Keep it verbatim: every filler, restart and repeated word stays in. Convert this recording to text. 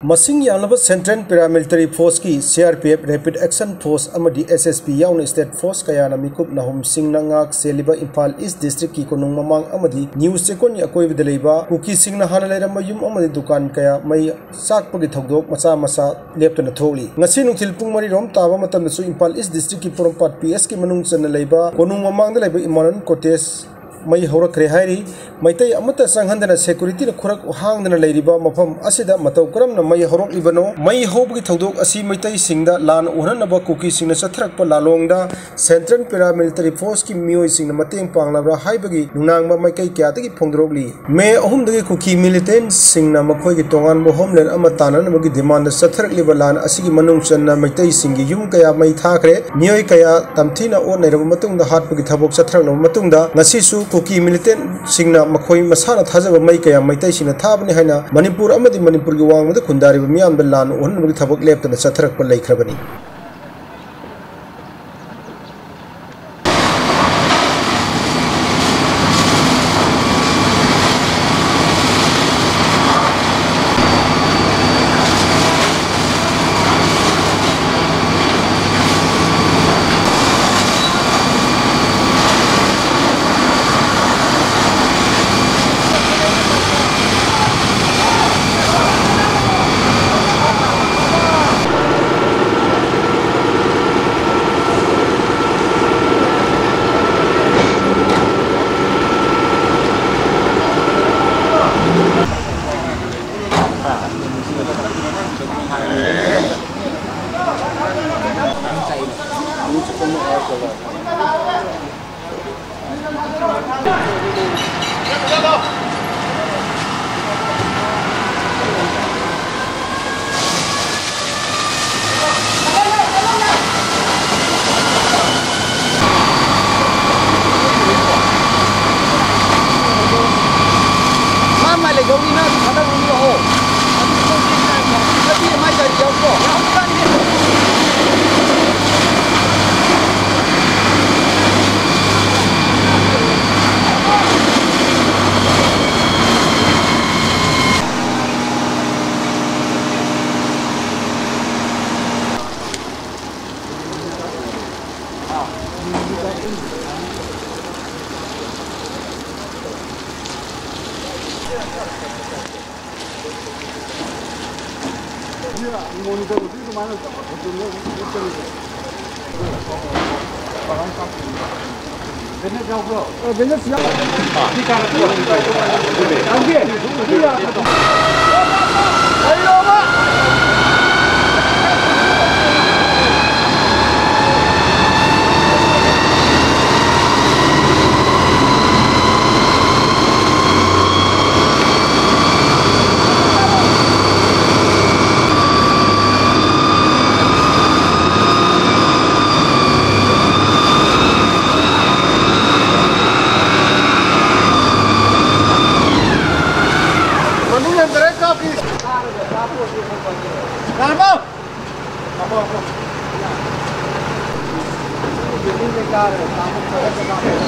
ꯃꯁꯤꯡ ꯌꯥꯝꯂꯕ Central Paramilitary Forceꯀꯤ C R P F, Rapid Action Force ꯑꯃꯗꯤ S S B ꯌꯥꯎꯅ state force ꯀꯌꯥꯅ ꯃꯤꯀꯨꯞ ꯅꯥꯍꯨꯝꯁꯤꯡꯅ ꯉꯥꯛ ꯁꯦꯜꯂꯤꯕ ꯏꯝꯐꯥꯜ East Districtꯀꯤ ꯀꯣꯅꯨꯡ ꯃꯃꯥꯡ ꯑꯃꯗꯤ ꯅ꯭ꯌꯨ ꯆꯦꯛꯀꯣꯟꯒꯤ ꯑꯀꯣꯏꯕꯗ ꯂꯩꯕ ꯀꯨꯀꯤꯁꯤꯡꯅ ꯍꯥꯟꯅ ꯂꯩꯔꯝꯕ ꯌꯨꯝ ꯑꯃꯗꯤ ꯗꯨꯀꯥꯟ ꯀꯌꯥ ꯃꯩ ꯆꯥꯛꯄꯒꯤ ꯊꯧꯗꯣꯛ ꯃꯆꯥ ꯃꯆꯥ ꯂꯦꯞꯇꯅ ꯊꯣꯛꯂꯤ꯫ ꯉꯁꯤ ꯅꯨꯡꯊꯤꯜ ꯄꯨꯡ ꯃꯔꯤ ꯔꯣꯝ ꯇꯥꯕ ꯃꯇꯝꯗꯁꯨ ꯏꯝꯐꯥꯜ East Districtꯀꯤ ꯄꯣꯔꯣꯝꯄꯥꯠ P Sꯀꯤ ꯃꯅꯨꯡ ꯆꯟꯅ ꯂꯩꯕ ꯀꯣꯅꯨꯡ ꯃꯃꯥꯡꯗ ꯂꯩꯕ Emmanuel Cottage ꯃꯩ ꯍꯧꯔꯛꯈ꯭ꯔꯦ ꯍꯥꯏꯔꯤ꯫ ꯃꯩꯇꯩ ꯑꯃꯠꯇ ꯆꯪꯍꯟꯗꯅ securityꯅ ꯈꯨꯔꯛ ꯍꯥꯡꯗꯅ ꯂꯩꯔꯤꯕ ꯃꯐꯝ ꯑꯁꯤꯗ ꯃꯇꯧ ꯀꯔꯝꯅ ꯃꯩ ꯍꯧꯔꯛꯂꯤꯕꯅꯣ? ꯃꯩ ꯍꯧꯕꯒꯤ ꯊꯧꯗꯣꯛ ꯑꯁꯤ ꯃꯩꯇꯩꯁꯤꯡꯗ ꯂꯥꯟ ꯑꯣꯛꯍꯟꯅꯕ ꯀꯨꯀꯤꯁꯤꯡꯅ ꯆꯠꯊꯔꯛꯄ ꯂꯥꯂꯣꯡꯗ Central Paramilitary Forceꯀꯤ ꯃꯤꯑꯣꯏꯁꯤꯡꯅ ꯃꯇꯦꯡ ꯄꯥꯡꯂꯕ꯭ꯔꯥ ꯍꯥꯏꯕꯒꯤ ꯅꯨꯡꯅꯥꯡꯕ ꯃꯥꯏꯀꯩ ꯀꯌꯥꯗꯒꯤ ꯐꯣꯡꯗꯣꯔꯛꯂꯤ꯫ ꯃꯦ ꯑꯍꯨꯝꯗꯒꯤ ꯀꯨꯀꯤ militantꯁꯤꯡꯅ ꯃꯈꯣꯏꯒꯤ ꯇꯣꯉꯥꯟꯕ homeland ꯑꯃ ꯇꯥꯟꯅꯅꯕꯒꯤ demandꯗ ꯆꯠꯊꯔꯛꯂꯤꯕ ꯂꯥꯟ ꯑꯁꯤꯒꯤ ꯃꯅꯨꯡ ꯆꯟꯅ ꯃꯩꯇꯩꯁꯤꯡꯒꯤ ꯌꯨꯝ ꯀꯌꯥ ꯃꯩ ꯊꯥꯈ꯭ꯔꯦ, ꯃꯤꯑꯣꯏ ꯀꯌꯥ ꯇꯝꯊꯤꯅ ꯑꯣꯠ ꯅꯩꯔꯕ ꯃꯇꯨꯡꯗ ꯍꯥꯠꯄꯒꯤ ꯊꯕꯛ ꯆꯠꯊꯔꯛꯂꯕ ꯃꯇꯨꯡꯗ, ꯉꯁꯤꯁꯨ ꯀꯨꯀꯤ militantꯁꯤꯡꯅ ꯃꯈꯣꯏ ꯃꯁꯥꯅ ꯊꯥꯖꯕ ꯃꯩ ꯀꯌꯥ ꯃꯩꯇꯩꯁꯤꯡꯅ ꯊꯥꯕꯅꯤ ꯍꯥꯏꯅ ꯃꯅꯤꯄꯨꯔ ꯑꯃꯗꯤ ꯃꯅꯤꯄꯨꯔꯒꯤ ꯋꯥꯡꯃꯗ ꯈꯨꯟꯗꯥꯔꯤꯕ ꯃꯤꯌꯥꯝꯗ ꯂꯥꯟ ꯑꯣꯛꯍꯟꯅꯕꯒꯤ ꯊꯕꯛ ꯂꯦꯞꯇꯅ ꯆꯠꯊꯔꯛꯄ ꯂꯩꯈ꯭ꯔꯕꯅꯤ꯫ ꯃꯥ ꯃꯥ ꯂꯩꯗꯧꯔꯤ, ꯅꯪ ꯑꯗꯨꯝ ꯊꯥꯗꯧꯔꯤ, ꯂꯥꯛꯑꯣ꯫ ꯑꯗꯨ ꯅꯪ ꯂꯝꯕꯤ ꯃꯥꯏ ꯒꯥꯔꯤ ꯌꯥꯎꯕ꯭ꯔꯣ? ꯃꯣꯅꯤꯇꯔ ꯑꯣꯐꯤꯁ ꯑꯗꯨꯃꯥꯏꯅ ꯍꯣꯇꯦꯜꯗ ꯑꯗꯨꯝ ꯆꯠꯂꯨꯁꯦ꯫ ꯀꯃꯥꯏꯅ ꯀꯥꯞꯇꯣꯏꯅꯣ? ꯕꯦꯅꯦꯠ ꯌꯥꯎꯕ꯭ꯔꯣ? ꯑ, ꯕꯦꯅꯦꯠ ꯌꯥꯎ-, ꯁꯤ ꯀꯥꯔꯛꯄ꯭ꯔꯣ? ꯌꯥꯎꯗꯦ꯫ ꯁꯤ ꯌꯥꯔꯛꯄ꯭ꯔꯣ? ꯃꯅꯨꯡ ꯌꯧꯗꯔꯦ, ꯀꯥꯞꯄꯤ꯫ ꯌꯥꯔꯕꯣ? ꯀꯥꯞꯄꯣ, ꯀꯥꯞꯄꯣ꯫ ꯕꯤꯜꯗꯤꯡꯗ ꯀꯥꯔꯦ, ꯀꯥꯞꯄꯣ, ꯀꯥꯞꯄꯣ, ꯀꯥꯞꯄꯣ꯫